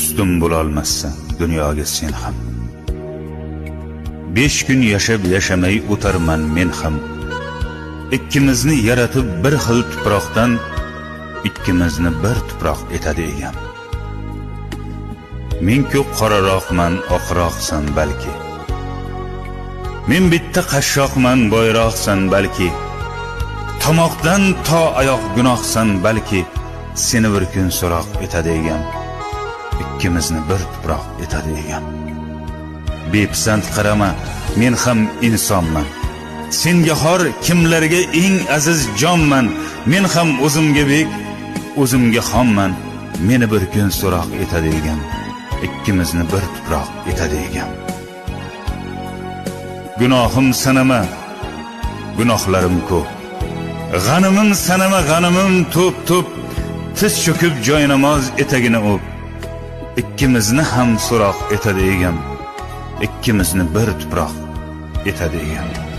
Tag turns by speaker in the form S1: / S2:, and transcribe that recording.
S1: Ustun bo'lolmassan dunyoga sen ham. 5 kun yashab yashamay o'tarman men ham. Ikkimizni yaratib bir xil tuproqdan, ikkimizni bir tuproq etadi egam. Men ko'p qoraroqman, oqroqsan balki. Men bitta qashshoqman, boyroqsan balki. Tomoqdan to oyoq gunohsan balki. Seni bir kun so'roq etadi egam. Ikkimizni bir tuproq etadi egam. Bepisand qarama, men ham insonman. Senga xor kimlarga eng aziz jonman. Men ham o'zimga bek, o'zimga xonman. Meni bir kun so'roq etadi egam. Ikkimizni bir tuproq etadi egam. Gunohim sanama, gunohlarim ko'p. G'animim sanama, g'animim to'p to'p. Tiz cho'kib joy namoz etagini o'p. Ikkimizni ham so'roq etadi egam. Ikkimizni bir tuproq etadi egam.